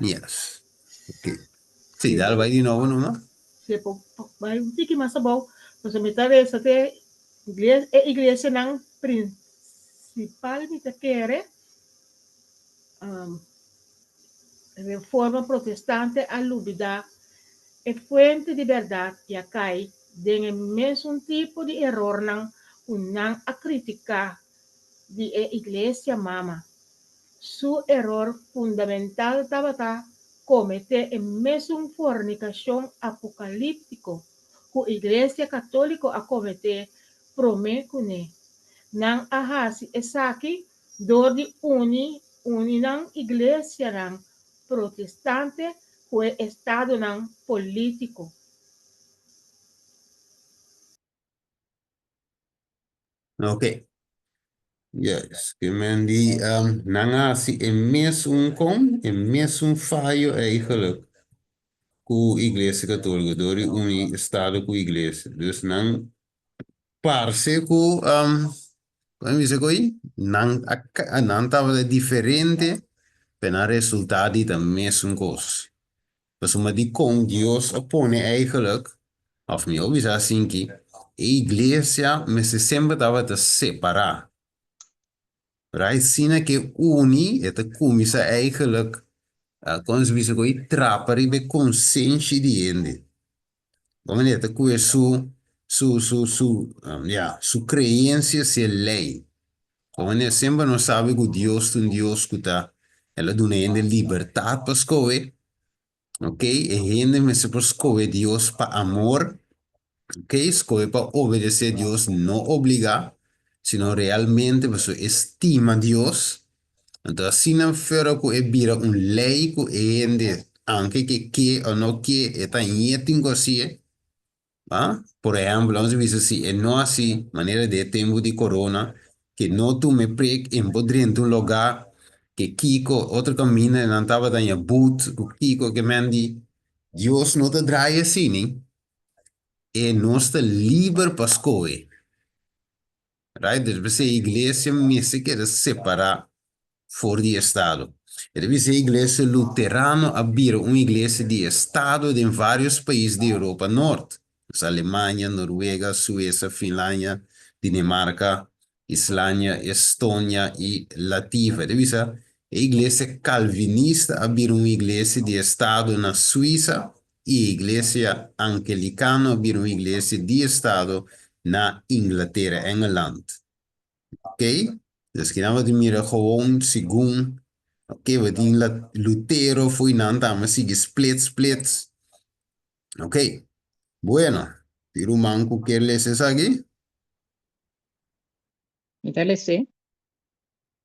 Yes. Ok. Sí, dal bai di nobo numa. Sí, po, bai un tiki mas abou. Pasobra mi ta resa te e iglesianan principal mi ta kere Reforma Protestante a lubidá e fuente di bèrdat i a kai den e mesun tipo di erornan ku nan a kritiká di e Iglesia Mama. Su eror fundamental tabata kometé e mesun fornikashon apokalíptiko ku Iglesia Katóliko a kometé promé kuné. Nan a hasi esaki dor di uni uni nan iglesianan protestante ku e estadonan polítiko. Ok. Yes, ke men di nan a hasi e mesun kon, e mesun fayo eigenlijk ku Iglesia Katóliko dor di uni estado ku iglesia. Dus nan parse ku kon mi bisa ku ei nan a nan tabata diferente pero nan resultado di ta mesun kos. Pasobra dikon Dios a pone eigenlijk, òf mihó bisa asinki, e iglesia mester semper tabata separá. Right? Asina ku e uni, e ta kuminsá eigenlijk, kon nos bisa ku ei, trapa riba e konsenshi di hende. Bo manera ta kue su, su, su, su, ya, su creencia si e ley. Bo manera semper nos sabi ku Dios ta un Dios ku ta, el a duna hende libertad pa skohe, ok, e hende mester por skohe Dios pa amor, ok, skohe pa obedece Dios, no obliga, sino realmente pasobra e stima Dios. Anto asina fuera ku e bira un lei ku e hende anke ke ke o no ke e ta ñe tin ku hasié, a. Por ehèmpel nos a bisa si e no hasi manera di e tempu di korona ke no tuma e prek e por drenta un lugá ke kiko otro kaminda nan tabata ña but ku kiko ke men di Dios no ta draai asini e nos ta liber pa skohe. Right? Dus p'esei e iglesia mester keda separá for di estado. E ta bisa e iglesia luterano a bira un iglesia di estado den vários pais di Europa Nort, dus Alemania, Noruega, Suesa, Finlandia, Dinamarka, Islandia, Estonia i Lativa. E ta bisa e iglesia kalvinista a bira un iglesia di estado na Suisa i e Iglesia Angelikano a bira un iglesia di estado na Inglatera, Engeland. Ok? Dus kinan bo tin mira gewoon segun, ok, bo tin Lutero fo'i nan tambe sigui split, split. Ok, bueno, tin ruman ku kier lesa esaki? Mi ta les'é.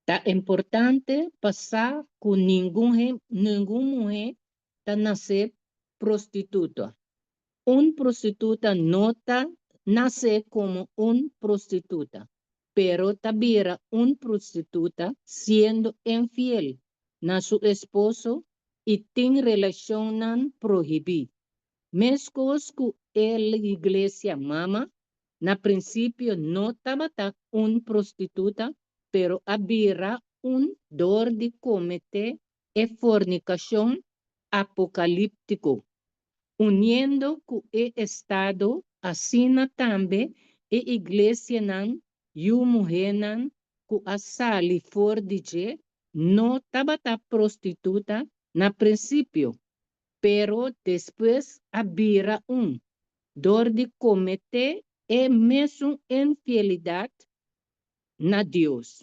Ta importante pa sa ku ningun ningun muhé ta nasé prostituta. Un prostituta no ta nasé komo un prostituta, pero ta bira un prostituta siendo infiel na su esposo i tin relashonnan prohibí. Meskos ku e iglesia mama, Na prinsipio no tabata un prostituta, pero a bira un dor di kometé e fornikashon apokalíptiko, uniendo ku e estado, asina tambe e iglesianan yu muhénan ku a sali for di dje no tabata prostituta na prinsipio, pero despues a bira un. Dor di kometé e mesun infielidat na Dios,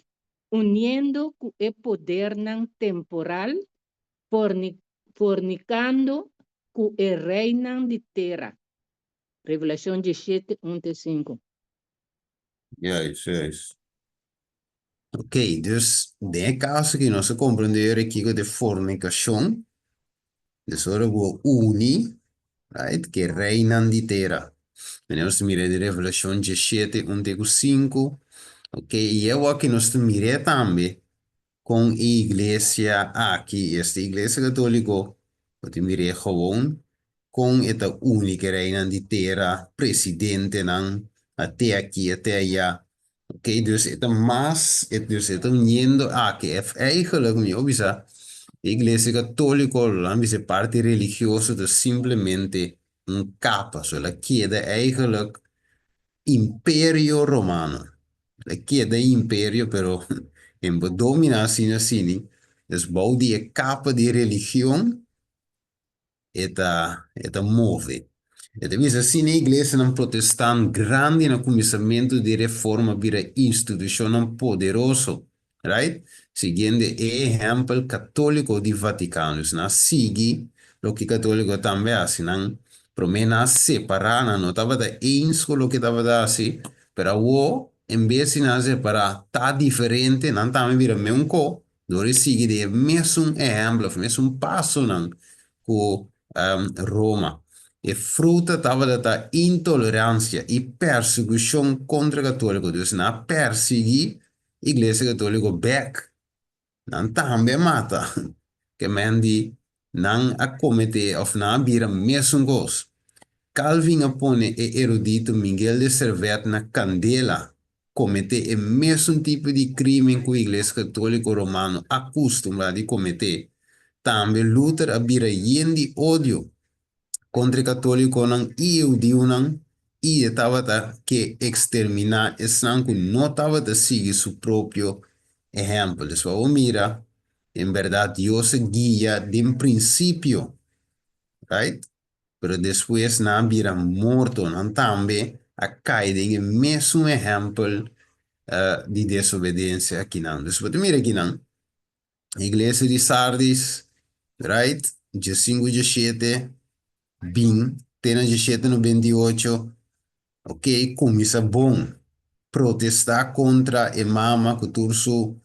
uniendo ku e podernan temporal, fornikando ku e reinan di tera. Revelashon diesshete, un te sinku. Juist, juist. Ok, dus den e kaso aki nos a komprendé ora kiko ta e fornikashon, dus ora bo a uni, right, ku e reinan di tera. Mene nos ta mira den Revelashon diesshete, un te ku sinku, ok, i awor nos ta mir'é tambe kon e iglesia aki, esta iglesia katoliko, bo ta mir'é gewoon kon e ta uni ku e reinan di tera, presidentenan, a te aki, a te aya. Ok, dus e ta mas, dus e ta uniendo aki. Eigenlijk, mi por bisa. E Iglesia Katóliko, lo nan bisa e parti religioso ta simplemente un kapa, so el a keda eigenlijk Imperio Romano. El a keda imperio, pero e no por dominá asina asina. Dus bou di e kapa di religion e ta e ta move. E ta bisa asina e iglesianan protestant grandi na kuminsamentu di Reforma bira institushonnan poderoso, right? Siguiendo e ehèmpel katóliko di Vatikano. Dus nan a sigui loke katóliko tambe a hasi. Nan promé nan a separá, nan no tabata eens ku loke tabata hasi, pero awor en bes di nan separá ta diferente, nan tambe bira meun ko. Dor di sigui den e mesun ehèmpel òf mesun pasonan ku Roma. E fruta tabata ta intoleransia i persekushon kontra katóliko. Dus nan a persiguí Iglesia Katóliko bèk. Nan tambe a mata. Ke men di nan a kometé òf nan a bira mesun kos. Calvin a pone e erudito Miguel de Servet na kandela kometé e mesun tipo di krímen ku Iglesia Katóliko Romano a kustumbrá di kometé. Tambe Luther a bira yen di odio kontra e katólikonan i e hudiunan i e tabata ke eksterminá esnan ku no tabata sigui su propio ehèmpel. Dus pa bo mira, en bèrdat Dios a guia den prinsipio, right? Pero despues nan a bira morto, nan tambe a kai den e mesun ehèmpel di desobedensia akinan. Dus bo ta mira akinan, iglesia di Sardis, right, diesinku dieshete bin te na diesshete nobenta i ocho, Ok, cuminsa bon. Protesta contra e mama cu tur su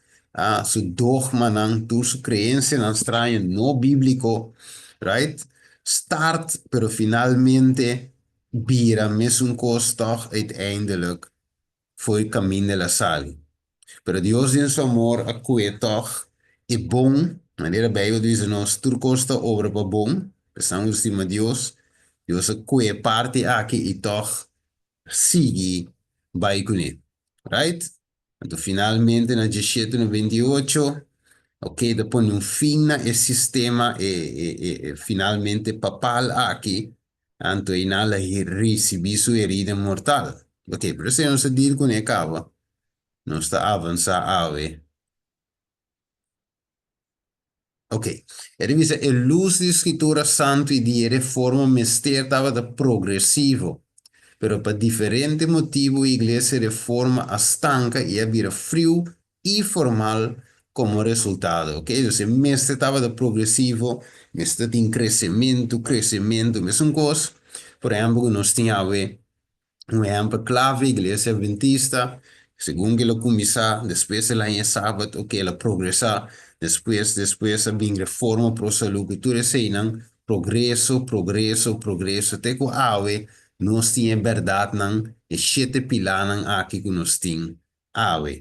su dogmanan, tur su creencianan straño no biblico, right? Start, pero finalmente bira mesun cos toch uiteindelijk fo'i caminda el a sali. Pero Dios den su amor a cue toch e bon, manera Bijbel ta bisa nos, tur cos ta obra pa bon, esnan cu stima Dios, Dios a cue e parti aki y toch sigui bay cune. Right? Anto finalmente na diesshete noventa i ocho, ok, ta pone un fin na e sistema e e e finalmente papal aki, anto einan la ricibi su herida mortal. Ok, pero esei nos ta deal cune caba. Nos ta avansá awe. Ok. E ta bisa e lus di Skritura Santu i di e Reforma mester tabata progresivo, pero pa diferente motibu Iglesia Reforma a stanka i a bira friu i formal komo resultado. Ok, dus e mester tabata progresivo, mester tin kresementu, kresementu, mesun kos, por ehèmpel ku nos tin awe Un ehèmpel klave, Iglesia Adventista, segun ku el a kuminsá, despues el a haña e Sabat, oke, el a progresá, despues, despues a bin Reforma Pro Salú, ku tur eseinan, progreso, progreso, progreso, te ku awe nos tin e bèrdatnan, e shete pilánan aki ku nos tin awe.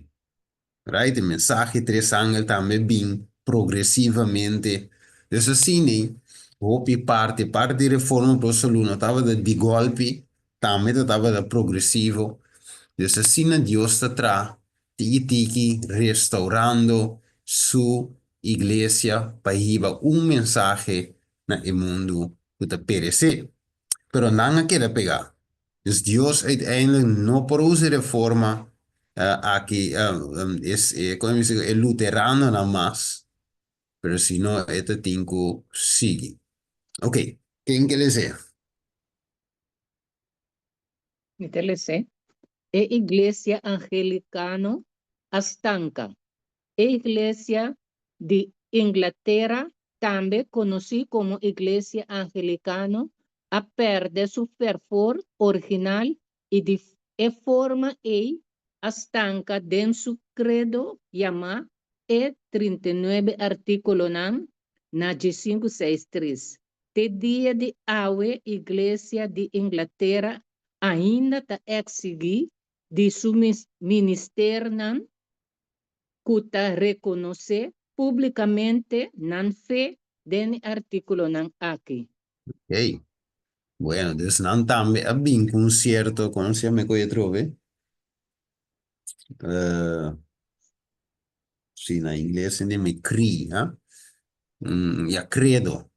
Right? E mensahe tres angel tambe bin progresivamente. Dus asina hopi parti, parti di reforma pro salú no tabata di golpi, tambe ta tabata progresivo. Dus asina Dios ta traha tiki tiki restaurando su iglesia pa hiba un mensahe na e mundu ku ta peresé. Pero nan a keda pegá. Dus Dios uiteindelijk no por usa e reforma aki, es, kon mi bisa, e luteranonan mas, pero sino e ta tin ku sigui. Ok, ken ke les'é? Mi ta les'é. E Iglesia Angelikano a stanka. E Iglesia di Inglatera, tambe konosí komo Iglesia Angelikano, a pèrdè su fervor original i di e forma ei a stanka den su kredo yamá e 39 Artíkulonan na diesinku seis tris. Te dia di awe Iglesia di Inglatera ainda ta eksigí di su ministernan ku ta rekonosé públikamente nan fe den e artíkulonan aki. Okey. Bueno, dus nan tambe a bin ku un sierto, kon se yama e koe atrobe? Si, na ingles se yama kri, ha? Un ya credo.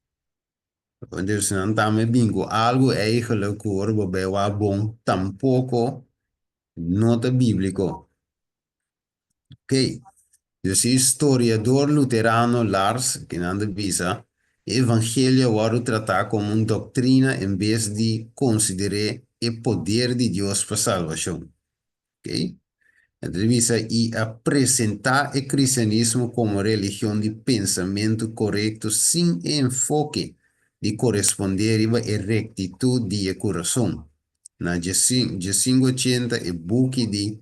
Dus nan tambe bin ku algu eigenlijk ku ora bo bai wak bon tampoko no ta bíbliko. Ok. Dus e historiador luterano Lars, kinan ta bisa, e evangelio a wòrdu tratá komo un doktrina en bes di konsider'é e poder di Dios pa salbashon. Ok. E ta bisa i a presentá e kristianismo komo religion di pensamentu korekto sin e enfoke di korespondé riba e rektitut di e kurason. Na diesinku ochenta e buki di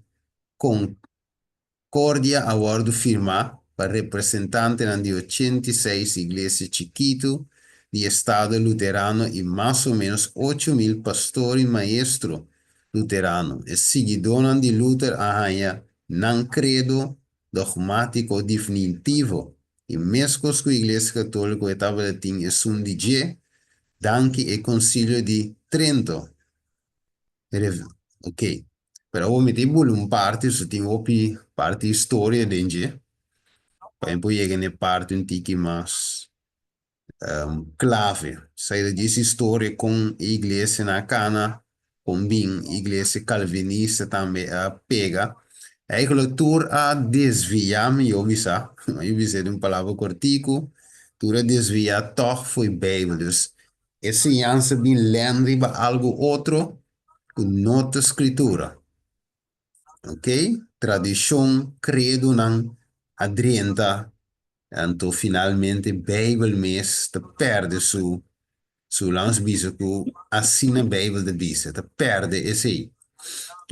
Concordia a wòrdu firmá pa representantenan di 86 iglesia chikitu di estado luterano i mas o ménos 8000 pastor i maestro luterano. E siguidónan di Luther a haña nan kredo dogmátiko definitivo i meskos ku Iglesia Katóliko e tabata tin esun di dje danki e Konsilio di Trento. Ok, pero awor mi ta bula un parti, so tin hopi parti historia den dje, pa mi por yega na e parti un tiki mas clave. Esei ta djis historia con e iglesianan a cana, con bin iglesia calvinista tambe a pega. Eigenlijk tur a desvia, mi yo bisa, mi bisa den un palabra cortico, tur a desvia toch fo'i Bijbel. Dus e siñansa bin len riba algo otro cu no ta Scritura. Ok, tradishon, kredonan a drenta, anto finalmente Beibel mes ta pèrdè su, su laat ons bisa ku asina Beibel ta bisa, ta pèrdè esei.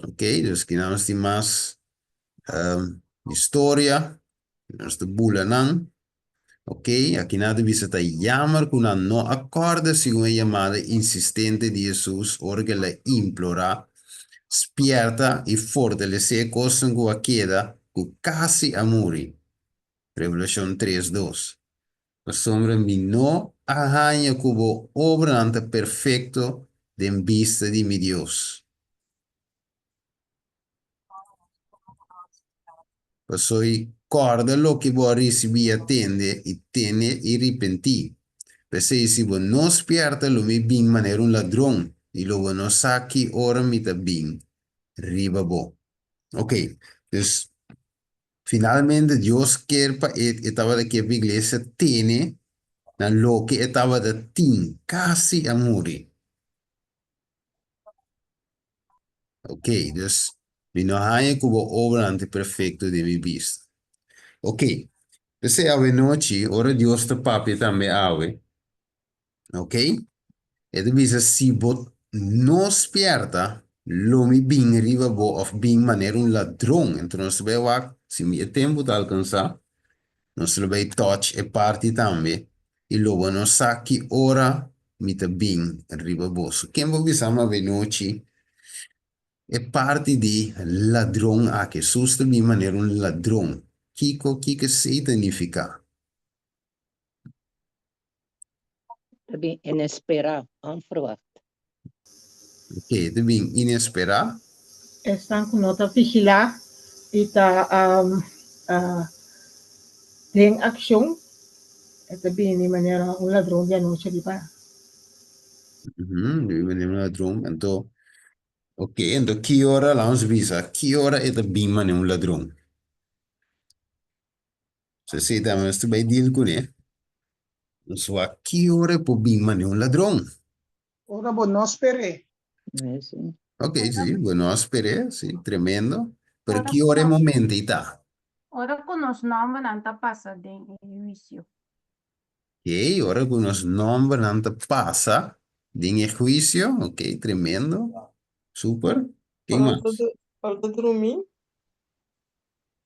Ok, dus ki nos tin mas historia, nos ta bula nan. Ok, aki nan ta bisa ta jammer ku nan no a kòrda segun e yamada insistente di Hesus ora ku el a implorá, Spièrta i fortalesé e kosnan ku a keda ku kasi a muri. Revelashon tres, dos. Pasobra mi no a haña ku bo obranan ta perfekto den bista di mi Dios. Pasobra kòrda loke bo a risibí i a tende, i tene i ripentí. P'esei, si bo no spièrta, lo mi bin manera un ladron, i lo bo no sa ki ora mi ta bin riba bo. Ok, dus, finalmente Dios kier pa e e tabata kier pa iglesia tene na loke e tabata tin, kasi a muri. Ok, dus mi no haña ku bo obranan ta perfekto den mi bista. Ok, p'esei awe nochi, ora Dios ta papia tambe awe, ok, e ta bisa si bo no spièrta, lo mi bin riba bo òf bin manera un ladron. Enton nos ta bai wak si mi e tempu ta alkansá, nos lo bai touch e parti tambe i lo bo no sa ki ora mi ta bin riba boso. Ken bo bisa mi avenochi e parti di ladron aki? Hesus ta bin manera un ladron. Kiko kiko esei ta nifiká? Ta bin inesperá, onverwacht. Ok, ta bin inesperá. Esnan ku no ta vigilá i ta den akshon, e ta bini manera un ladron di anochi riba. Bini manera un ladron. Anto, ok, anto ki ora, laga nos bisa, ki ora e ta bin manera un ladron? So esei tambe nos ta bai deal kuné. Nos wak ki ora e por bin manera un ladron. Ora bo no sper'é. Sí. Ok, sí, bo no a sper'é, sí, tremendo. Pero Ora ki ku ora e nos, momento ei ta? ora ku nos nòmbernan ta pasa den e huisio. Ok, ora ku nos nòmbernan ta pasa den e huisio, ok, tremendo, super. Ken Ora bo mas? ta, ora bo ta drumí.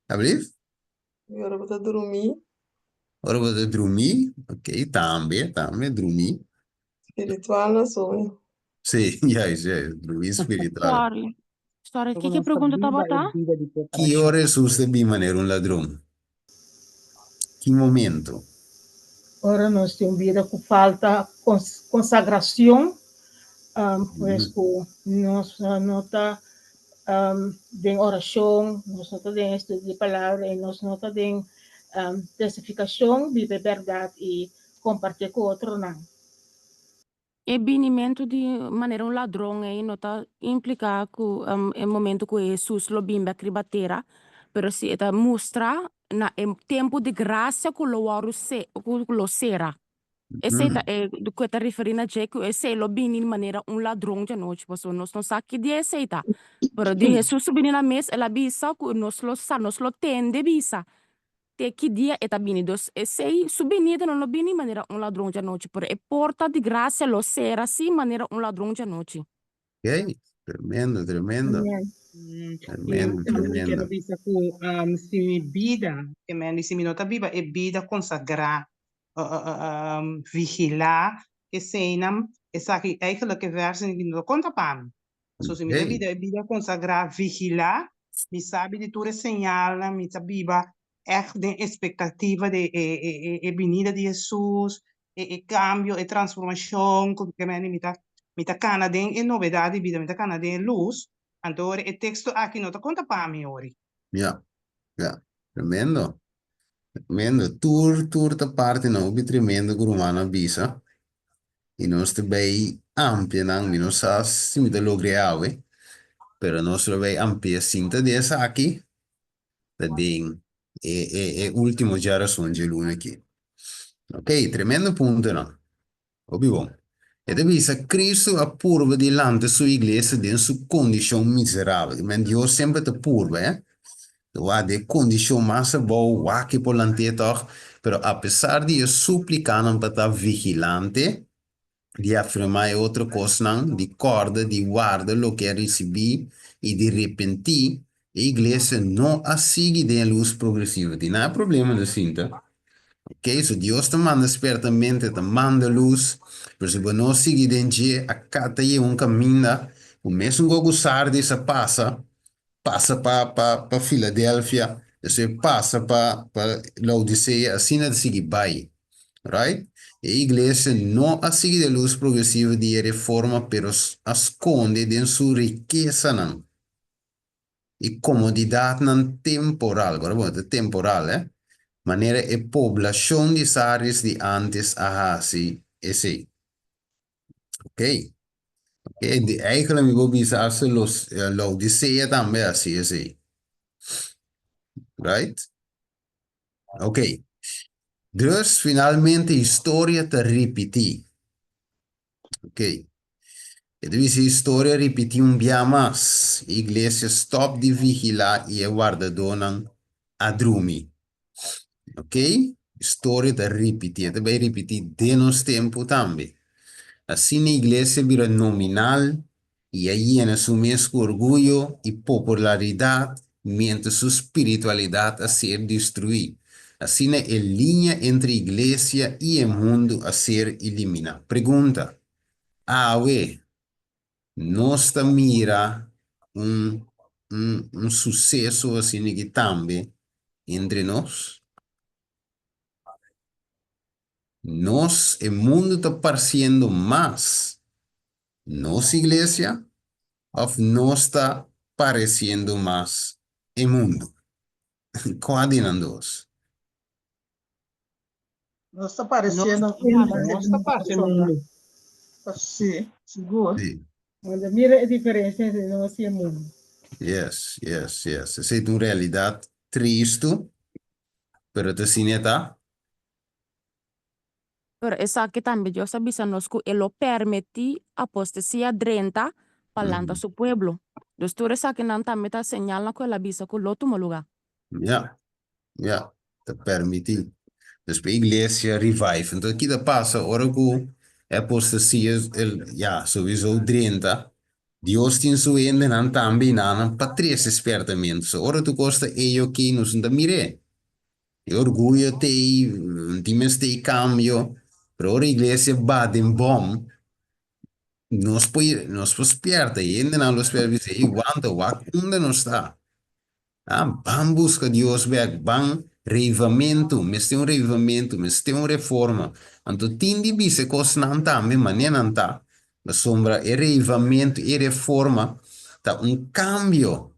Ablief? I ora bo ta drumí. Ora bo ta drumí, ok, tambe, tambe, drumí. Spiritual na soño. Sí, juist, juist, drumí spiritual. Sorry. Sorry, Ora kiko nos ta pregunta biba e tabata? bida di Ki preparashon. ora Hesus ta bin manera un ladron? Ki momento? Ora nos tin un bida ku falta konsagrashon, pues ku nos no ta den orashon, nos no ta den estudio di palabra i nos no ta den. Testifikashon, biba e bèrdat i kompartié ku otronan. E binimentu di manera un ladron ei no ta impliká ku e momentu ku Hesus lo bin bèk riba tera, pero si e ta mustra na e tempu di grasia ku lo wòrdu ku lo sera. Esei ta e ku e ta referí na dje ku esei lo bini manera un ladron djanochi, pasobra nos no sa ki dia esei ta. Pero di Hesus su bini na mes el a bisa ku nos lo sa, nos lo tende bisa te ki dia e ta bini. Dus esei su binida no lo bini manera un ladron djanochi, pero e porta di grasia lo sera si manera un ladron djanochi. Ok, tremendo, tremendo. Amen. Tremendo, I tambe mi tremendo. quiero bisa ku si mi bida, ke men di si mi no ta biba e bida konsagrá, vigilá eseinan, esaki eigenlijk e versen no ta konta pa mi. So si mi ta Ok. bida e bida konsagrá, vigilá, mi sabi di tur e señalnan, mi ta biba ègt den espektativa di e e e e binida di Hesus, e e kambio, e transformashon ku ke mende mi ta mi ta kana den e novedat di bida, mi ta kana den e lus, anto ora e teksto aki no ta konta pa mi ori. Ya, ya, tremendo, tremendo. Tur, tur ta parti nan hopi tremendo ku rumannan a bisa. I nos ta bay amplia nan, mi no sa si mi ta logra e awe, pero nos lo bay amplia sinta di esaki ta den e e e ultimo djarason dje luna aki. Ok, tremendo puntonan. Hopi bon. E ta bisa, Cristo a purba di lanta su iglesia den su kondishon miserabel. I men Dios semper ta purba, eh. Ta wak den e kondishon mas abou, wak e por lant'é tòg. Pero apesar di e suplikanan pa ta vigilante, di afirmá e otro kosnan, di kòrda, di warda loke a risibí i di repentí, e iglesia no a sigui den e lus progresivo. Tin nan e problema ta sinta. Ok, so Dios ta manda spertamente, ta manda lus, pero si bo no sigui den dje, a kata yega un kaminda ku mesun ku Sardis a pasa, pasa pa pa pa Filadelfia, despues pasa pa pa Laodicea, asina ta sigui bai. Right? E iglesia no a sigui de lus progresivo di e reforma pero a skonde den su rikesanan i komodidatnan temporal, guarda bon, ta temporal, eh, manera e poblashon di Sardis di antes a hasi esei. Ok. Ok, di eigenlijk mi por bisa hasta los Laodicea tambe hasi esei. Right? Ok. Dus finalmente historia ta ripití. Ok. E ta bisa historia ripití un bia mas. E iglesia stòp di vigilá i e wardadónan a drumi. Ok? Historia ta ripití, e ta bai ripití den nos tempu tambe. Asina e iglesia bira nominal i a yena su mes ku orguyo i popularidat miéntras su spiritualidat a ser destruí. Asina e liña entre iglesia i e mundu a ser eliminá. Pregunta, Awe, nos ta mira un un un suseso asina aki tambe entre nos? Nos, e mundu ta parsiendo mas nos iglesia òf nos ta paresiendo mas e mundu? Kua di nan dos? Nos ta pareciendo Nos ta parse mundu. Sí, sigur. Sí. Wanda mira e diferencia entre nos y e mundu. Yes, yes, yes. Esei ta un realidat tristu, pero ta asina e ta. Pero esaki tambe Dios a bisa nos ku e lo permití apostasia drenta pa lanta su pueblo. Dus tur esakinan tambe ta señalnan ku el a bisa ku lo tuma lugá. Ya, ya, ta permití. Despues iglesia revive. Entonces ki ta pasa ora ku e apostasia el, ya, souiso drenta, Dios tin su hendenan tambe i nan pa trese spèrtamentu. So ora tur kos ta ei oké, nos no ta mir'é. E orguyo t'ei, tin mester ei kambio, pero ora iglesia ba den bòm, nos por nos por spierta, e hendenan lo spierta bisa, ey wanta, wak unda nos ta. Ah, ban buska Dios bèk, ban reivamentu, mester un reivamentu, mester un reforma. Anto tin di bisa e kosnan tambe manera nan ta, pasobra e reivamentu, e reforma ta un kambio,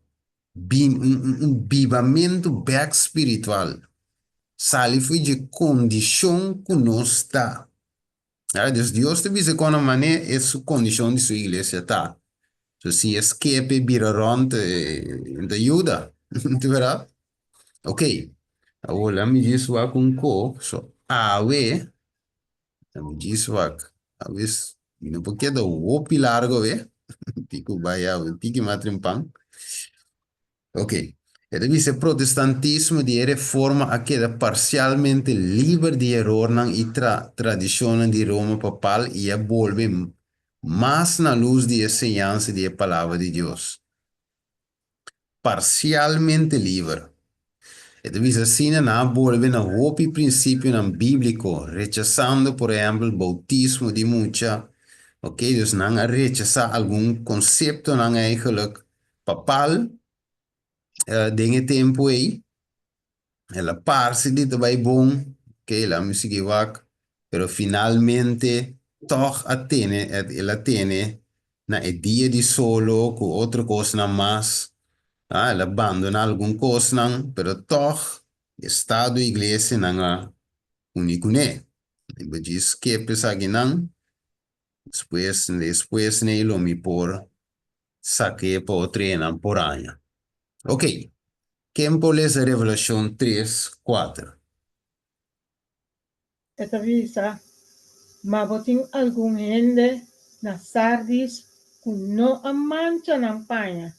un bibamentu bèk spiritual. Sali fo'i dje kondishon ku nos ta. Right? Dus Dios ta bisa kon manera e su kondishon di su iglesia ta. So si e skepe bira rònt, e ta yuda. Ta bèrdat? Ok. Awor laat mi djis wak un ko. So awe, laat mi djis wak. Awe mi no por keda hopi largo awe. Tiki bai awe, tiki mas trempan. Ok. E ta bisa e protestantismo di e Reforma a keda parsialmente liber di erornan i tra tradishonnan di Roma papal i a bolbe mas na lus di e señansa di e Palabra di Dios. Parsialmente liber. E ta bisa asina nan a bolbe na hopi prinsipionan bíbliko, rechasando por ehèmpel boutismo di mucha. Ok, dus nan a rechasá algun konseptonan eigenlijk papal den e tempu ei. El a parse di ta bai bon, ok, laat mi sigui wak, pero finalmente tòg a tene, el a tene na e dia di solo ku otro kosnan mas. Ah, el a bandoná algun kosnan, pero tòg estado i iglesia nan a uni kuné. Mi bo djis skep esakinan, despues, despues nei lo mi por sak'é pa otro enan por aña. Ok, ken por lesa Revelashon tres, kuater? E ta bisa, Ma bo tin algun hende na Sardis ku no a mancha nan paña,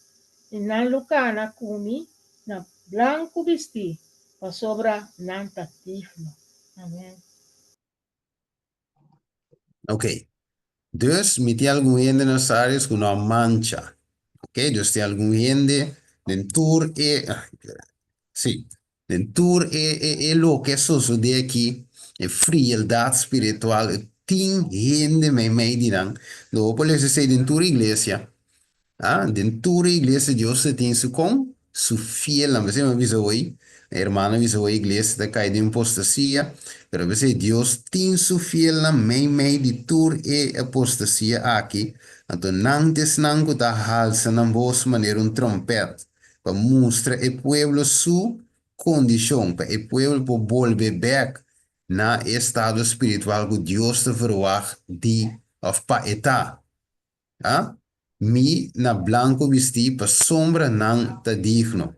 i nan lo kana ku mi na blanku bistí, pasobra nan ta digno. Amèn. Ok. Dus mi tin algun hende na Sardis ku no a mancha. Ok, dus tin algun hende den tur e, sí, den tur e, e, e loke a sosodé aki, e frieldat spiritual, tin hende meimei di nan. Lo bo por lesa esei den tur iglesia. Ah, den tur e iglesia Dios ta tin su kon? Su fielnan. P'esei mi a bisa hoy, e hermano a bisa hoy iglesia ta kai den apostasia, pero p'esei Dios tin su fielnan meimei di tur e apostasia aki, anto nan ta esnan ku ta halsa nan bos manera un trompèt pa mustra e pueblo su kondishon, pa e pueblo por bolbe bèk na e estado spiritual ku Dios ta verwagt di òf pa e ta. A Mi na blanco bistí pasobra nan ta digno.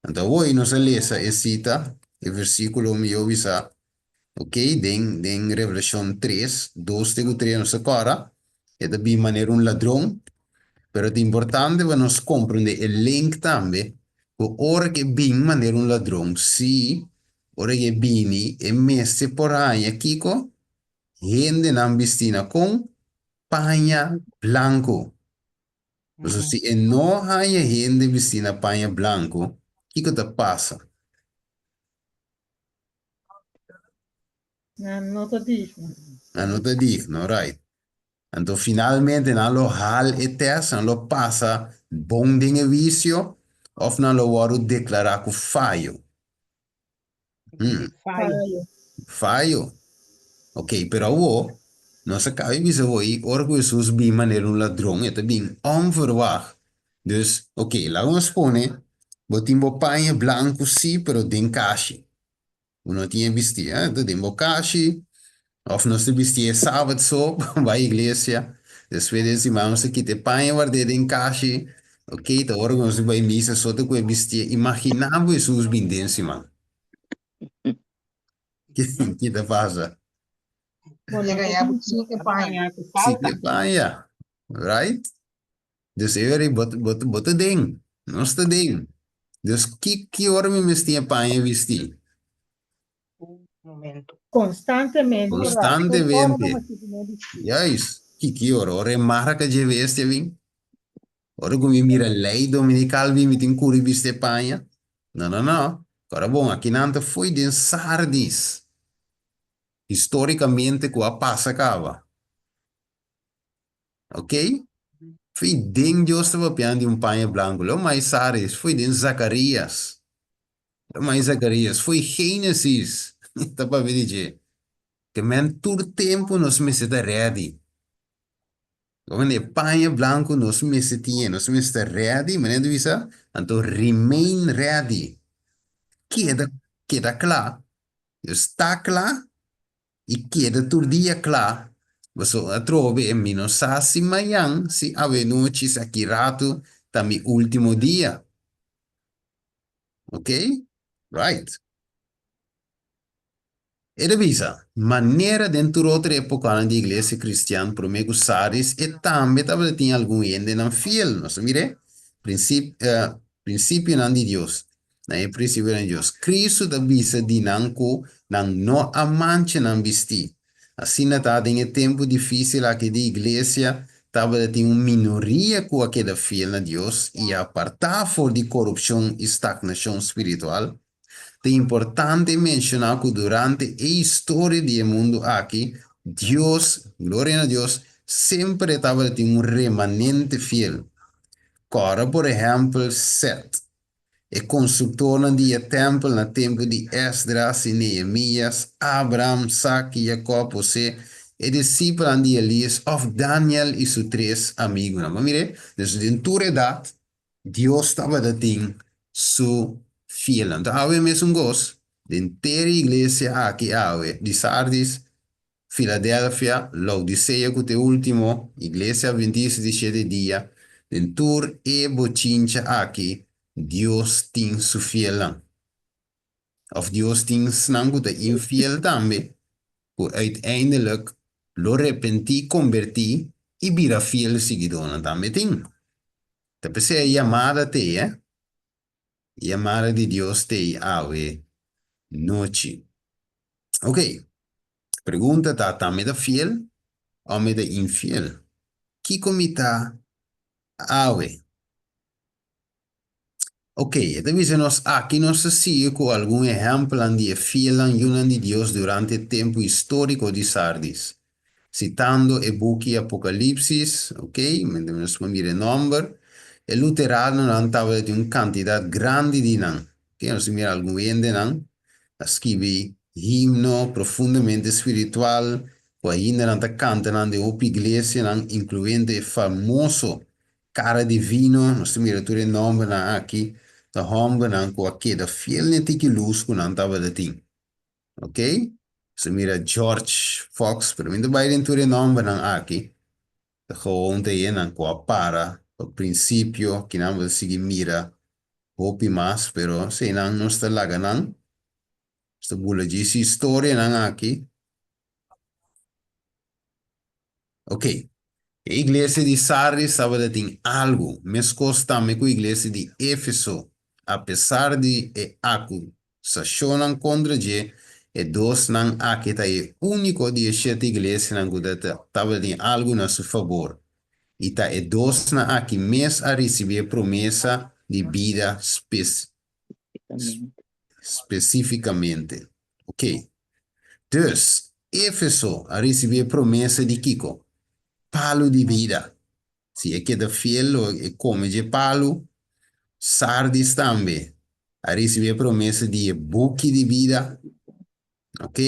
Anto awor nos a lesa e cita, e versículo mihó bisa, ok, den, den Revelacion tres, dos te cu tres nos a cora, e ta bin manera un ladron, pero ta importante pa nos comprende e link tambe, cu ora cu e bin manera un ladron, si, ora cu e bini, e mester por haña kico? Hendenan bistí na con paña blanku. Pasobra si e no haña hende bistí na paña blanku, kiko ta pasa? Nan no ta digno. Nan no ta digno, right. Anto finalmente nan lo hal e tèst, nan lo pasa bon den e wisio òf nan lo wòrdu deklará ku fayo. Fayo. Fayo. Ok, pero awo, nos a caba di bisa hoy, ora cu Hesus bin manera un ladron, e ta bin onverwacht. Dus, ok, laga nos pone, bo tin bo paña blanco sí, pero den kashi. Bo no tin e bisti, eh, ta den bo kashi, of nos ta bisti e sabat so pa bai iglesia, despues den siman nos ta kita e paña ward'é den kashi, ok, ta ora ku nos ta bai misa so ta ku e bistié. Imaginá bo Hesus bin den siman. Ki ta pasa? Bo ta gaña bo sin e paña. Sin e paña, right? Dus e ora bo bo bo ta den, nos ta den. Dus ki ki ora mi mester tin e paña bisti? Momento. Constantemente. Constantemente. Juist. Ki ki ora? Ora e marca dje bestia bin? Ora ku mi mira ley dominical bin mi tin kuri bisti e paña? No, no, no. Ora bon, akinan ta fo'i den Sardis. Historicamente ku a pasa kaba. Ok? Fo'i den Dios ta papiando di un paña blanco. Lo mai Sardis, fo'i den Zacarias. Mai Zacarías, fo'i Génesis ta papia di dje. Ke men tur tempu nos mester ta ready. Lo e paña blanku nos mester tin, nos mester ta ready, manera ta bisa, anto remain ready. Keda, keda kla. Dus ta kla i keda tur dia kla, pasobra atrobe e mi no sa si mañan, si awenochi, si aki ratu ta mi último dia. Ok? Right. E ta bisa, Manera den tur otro epocanan di iglesia cristian prome cu Sardis, e tambe tabata tin algun hendenan fiel. Nos ta mir'é? Princip, principionan di Dios. Na e principionan di Dios. Cristo ta bisa di nan cu nan no a mancha nan bistí. Asina ta den e tempu dificil aki di iglesia, tabata tin un minoria cu a keda fiel na Dios i a apartá for di corupcion i stagnacion spiritual. Ta importante menshoná ku durante e historia di e mundu aki, Dios, gloria na Dios, semper e tabatin un remanente fiel. Kòrda por ehèmpel Sèt, e konstruktornan di e tèmpel na tempu di Esdras i Nehemías, Abraham, Sak i Jakòb, Hosé, e disipelnan di Elías òf Daniel i su tres amigunan. Bo mir'é? Dus den tur edat, Dios tabata tin su fielnan. Ta awe mesun kos den ter iglesia aki awe, di Sardis, Filadelfia, Laodisea ku ta e ultimo, Iglesia Adventista di Shete Dia, den tur e bochincha aki Dios tin su fielnan. Of Dios tin esnan ku ta infiel tambe, ku uiteindelijk lo repentí, kombertí i bira fiel siguidónan tambe tin. Ta p'esei e yamada t'ei, eh? E yamada di Dios t'ei awe nochi. Ok, pregunta ta, ta mi ta fiel òf mi ta infiel? Kiko mi ta awe? Ok, e ta bisa nos aki nos ta sigui ku algun ehèmpelnan di e fielnan yunan di Dios durante e tempu históriko di Sardis. Sitando e buki Apokalipsis, ok, nos por mira e nòmber, e luteranonan tabata tin un kantidat grandi di nan. Ok, nos ta mira algun hendenan a skibi himno profundamente spiritual ku ainda nan ta kanta nan den hopi iglesianan, inkluyendo e famoso Cara Divino, nos ta mira tur e nombernan aki, ta hombernan cu a keda fiel n'e tiki luz cu nan tabata tin. Ok? Nos ta mira George Fox, pero mi ta bai den tur e nombernan aki, ta gewoon ta enan cu a para pa principio, kinan bo ta sigui mira hopi mas, pero eseinan nos ta laga nan, nos ta bula djis historianan aki. Ok. E iglesia di Sardis tabata tin algu, meskos tambe ku iglesia di Efeso. Apesar di e akusashonnan kontra dje, e dosnan aki ta e úniko di e shete iglesianan ku tabata tin algu na su fabor. I ta e dosnan aki mes a risibí e promesa di bida spesífikamente. Ok. Dus, Éfeso a risibí e promesa di kiko? Palu di bida. Si e keda fiel, lo e kome dje palu. Sardis tambe a risibí e promesa di e buki di bida. Ok.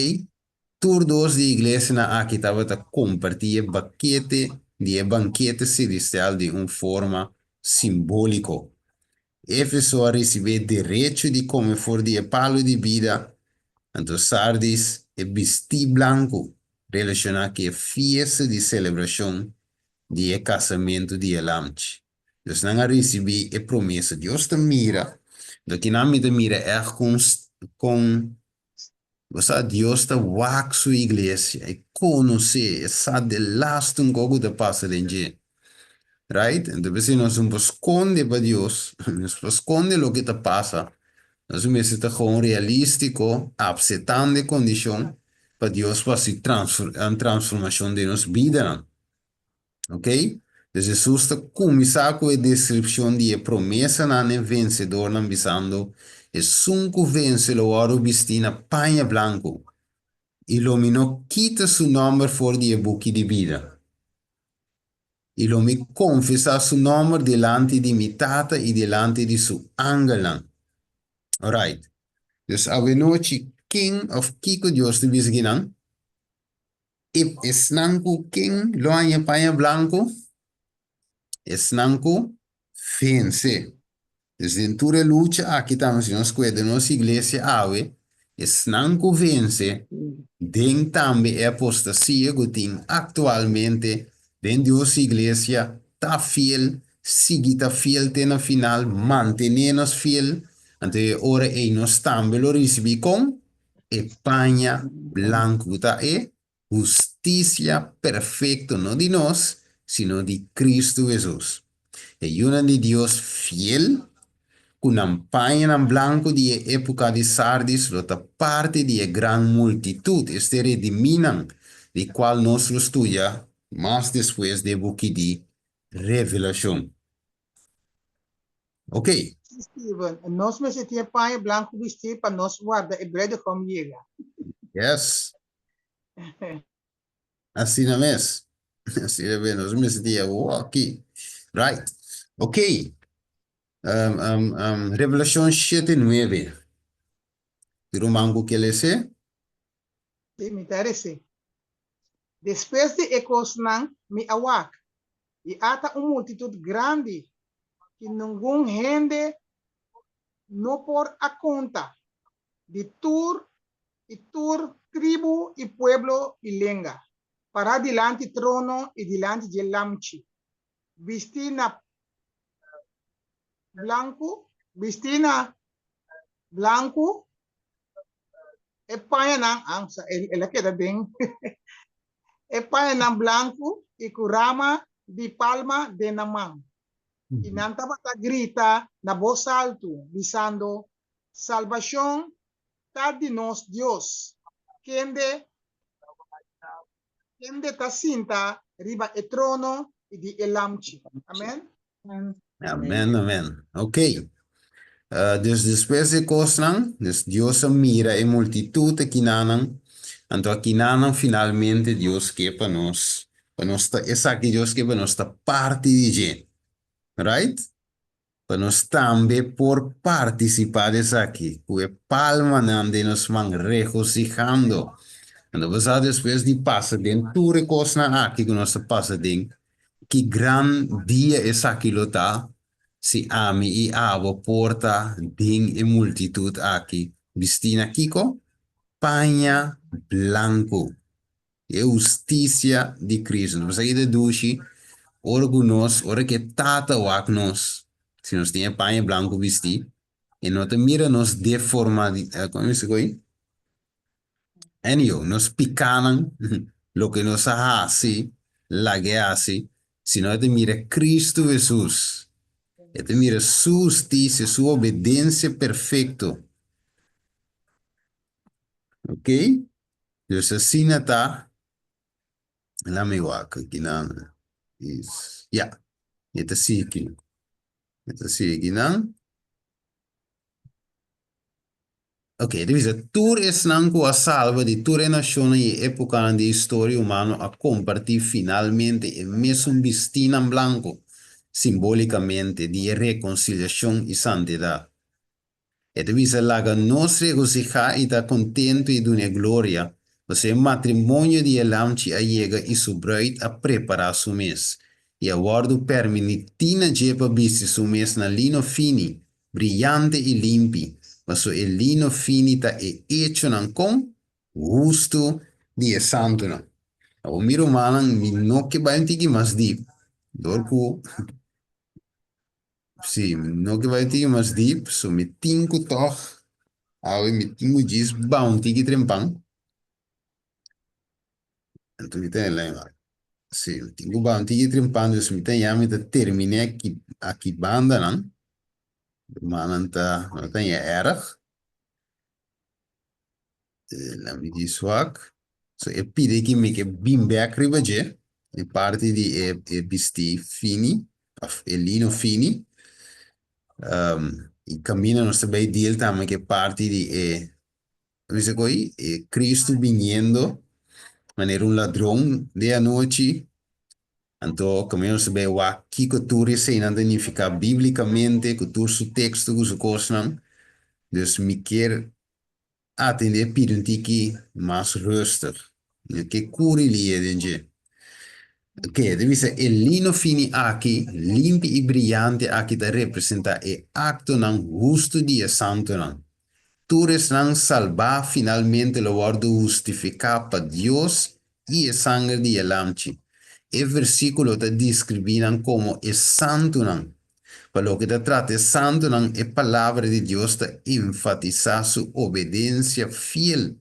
Tur dos di e iglesianan aki tabata kompartí e bakete di e bankete selestial di un forma simbóliko. Éfeso a risibí e derecho di kome for di e palu di bida, anto Sardis e bistí blanku relashoná ku e fiesta di selebrashon di e kasamentu di e Lamchi. Dus nan a risibí e promesa. Dios ta mira, anto kinan mi ta mira ègt kon kon Bo sa Dios ta wak su iglesia, e konosé, e sa de lastu un kos ku ta pasa den dje. Right? Enton p'esei nos no por skonde pa Dios, nos por skonde loke ta pasa. Nos mester ta gewoon realístiko, apsetando e kondishon pa Dios por hasi transformashon den nos bidanan. Ok? Dus Hesus ta kuminsá ku e deskripshon di e promesanan n'e vensedornan bisando, Esun ku vense lo wòrdu bistí na paña blanku, i lo mi no kita su nòmber for di e buki di bida. I lo mi konfesá su nòmber dilanti di mi Tata i dilanti di su angelnan. Orait. Dus awenochi, ken òf kiko Dios ta bisa kinan? E esnan ku ken lo haña paña blanku? Esnan ku vense. Dus den tur e lucha aki tambe, si nos kueda nos iglesia awe, Esnan ku vense den tambe e apostasia ku tin aktualmente den Dios su iglesia ta fiel, sigui ta fiel te na final, mantené nos fiel, anto e ora ei nos tambe lo risibí kon? E paña blanku ku ta e hustisia perfekto no di nos, sino di Kristu Hesus. E yunan di Dios fiel, ku nan pañanan blanku di e époka di Sardis lo ta parti di e gran multitut, esta e redimínan, di kual nos lo studia mas despues den e buki di Revelashon. Ok. Sí, Steven, nos mester tin e paña blanku bistí pa nos warda e bruidegom yega. Yes. Asina mes. Asina mes. Nos mester tin awoki. Right. Ok. Um, um, um, Revelacion 7, 9. Di ruman ku ke lese? Sí, mi ta rese. Despues di e kosnan mi a wak, i ata un multitut grandi ki ningun hende no por a konta, di tur i tur tribu i pueblo i lenga, pará dilanti trono i dilanti dje Lamchi, bistí na blanku, bistí na blanku, e pañanan, ah, el a keda den, e pañanan blanku i ku rama di palma den nan man. I nan tabata grita na bos altu, bisando, Salbashon ta di nos Dios, kende kende ta sinta riba e trono i di e Lamchi. Amen. Amen, amen. Ok. Uh, dus despues di kosnan, dus Dios a mira e multitut akinanan, anto akinanan finalmente Dios ke pa nos, pa nos ta, esaki Dios ke pa nos ta parti di dje. Right? Pa nos tambe por partisipá di esaki, ku e palmanan den nos man regosihando. Anto bo sa despues di pasa den tur e kosnan aki ku nos ta pasa den, ki gran dia esaki lo ta si ami i abo por ta den e multitut aki, bistí na kiko? Paña blanku. E hustisia di Cristo. Nos a keda dushi ora ku nos, ora ku e Tata wak nos, si nos tin e paña blanku bistí, e no ta mira nos deforma, komo mi bisa koe? Anyhow, nos pikánan, loke nos a hasi, lag'é hasi, sino e ta mira Cristo Hesus. E ta mira Su hustisia, Su obedensia perfekto. Ok? Dus asina ta, laat mi wak aki nan is, ya, e ta sigui, e ta sigui nan. Ok, e ta bisa, tur esnan ku a salba di tur e nashonnan i e epokanan di historia humano a kompartí finalmente e mesun bistínan blanku, simbolikamente, di e rekonsiliashon i santidat. E ta bisa, Laga nos regosihá i ta kontentu i dun'é gloria, pasobra e matrimonio di e Lamchi a yega i su bruid a prepará su mes, i a wòrdu permití na dje pa bisti su mes na lino fini, briyante i limpi, pasobra e lino fini ta e echonan kon hustu di e santunan. Awor mi rumannan, mi no ke bai un tiki mas dip, dor ku. Sí, mi no ke bai tiki mas deep, so mi tin ku tòg, awe mi tin ku djis ba un tiki trempan. Anto mi ta en lijn wak. Sí, mi tin ku ba un tiki trempan, dus mi ta ya mi ta terminé aki, aki bandanan. Rumannan ta, no ta ya erg. Laat mi djis wak. So e pide ki mi ke bin bek riba dje, e parti di e e bistí fini, òf e lino fini. Um, i kaminda nos ta bai deal tambe ku e parti di e, bisa ku ei, e Cristo biniendo manera un ladron den anochi. Anto kaminda nos ta bai wak kiko tur eseinan ta nifiká bíblikamente, ku tur su teksto, ku su kosnan. Dus mi kier Atendé pidi un tiki mas rustig. No ke kuri lie den dje. Oke, e ta bisa e lino fini aki, limpi i briyante aki ta representá e aktonan hustu di e santunan. Tur esnan salbá finalmente lo wòrdu hustifiká pa Dios i e sanger di e Lamchi. E versíkulo ta deskribí nan komo e santunan. Pa loke ta trata e santunan, e Palabra di Dios ta enfatisá su obedensia fiel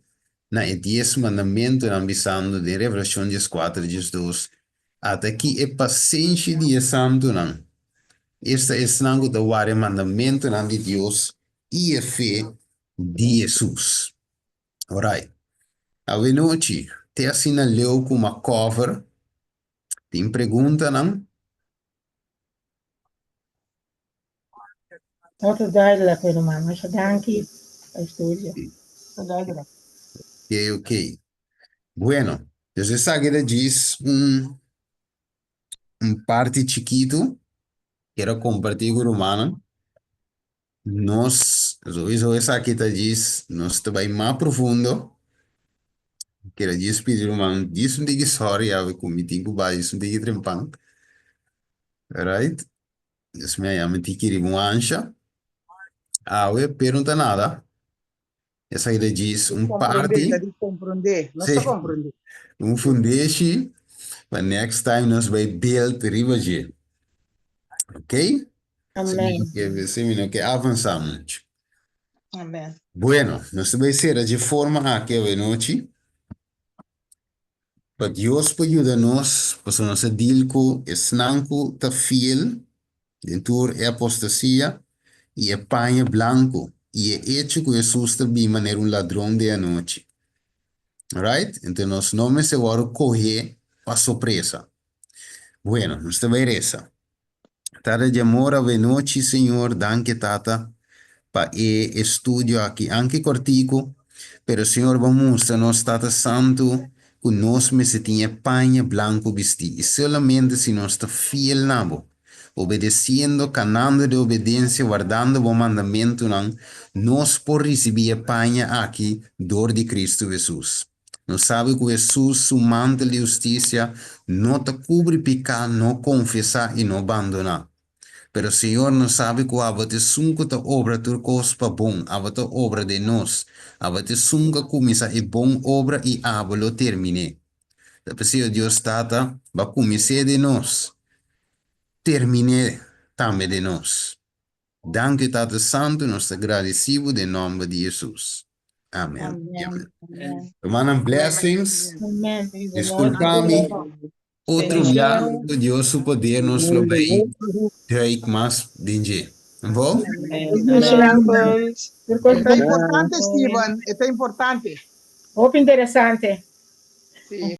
na e Dies Mandamentunan, bisando den Revelashon dieskuater diesdos, Ata aki e pasenshi di e santunan, esta esnan ku ta wara e mandamentunan di Dios i e fe di Hesus. Orait. Awenochi, te asina leu ku m'a cover. Tin preguntanan? No ta duidelijk, mi ruman. Masha danki pa e studio. Ta duidelijk. Ok, ok. Bueno, dus esaki ta djis un un parti chikitu. Kier a kompartí ku rumannan. Nos, sowieso esaki ta djis, nos ta bai mas profundo. Kier a djis pidi ruman, djis un tiki sorry awe ku mi tin ku bai djis un tiki trempan. Right? Dus mi a yama tiki riba un ansha. Awe, pero no ta nada. Esaki ta djis un Comprendé, parti. ta di comprendé. Nos Sí. ta comprendé. Un fundeshi pa next time nos bai build riba dje. Ok? Amen. Si mi no ke avansa mucho. Amen. Bueno, nos ta bai sera dje forma aki awenochi. Pa Dios por yuda nos, pasobra nos a deal ku esnan ku ta fiel den tur e apostasia i e paña blanku i e echo ku Hesus ta bin manera un ladron den anochi. Alright? Enton nos no mester wòrdu kohé pa sorpresa. Bueno, nos ta bai resa. Tata di amor, awenochi, Señor, danki Tata pa e estudio aki, anke kortiku, pero Señor bo a mustra nos, Tata Santu, ku nos mester tin e paña blanku bistí, i solamente si nos ta fiel na bo, obedesiendo, kanando den obedensia, wardando bo mandamentunan, nos por risibí e paña aki dor di Kristu Hesus. Nos sabi ku Hesus su mantel di hustisia no ta kubri piká no konfesá i no bandoná. Pero Señor, nos sabi ku abo ta esun ku ta obra tur kos pa bon, abo ta obra den nos. Abo ta esun ku a kuminsá e bon obra i abo lo termin'é. Ta p'esei, o Dios Tata, bo a kumins'é den nos, termin'é tambe den nos. Danki Tata Santu, nos ta gradisí bo den nòmber di Hesus. Amen. Amen. Amen. Rumannan, blessings. Amen. Disculpa mi. Otro bia ku Dios su poder nos lo bai duik mas den dje. Bo? Amen. E ta importante, Steven. E ta importante. Hopi interesante. Sí.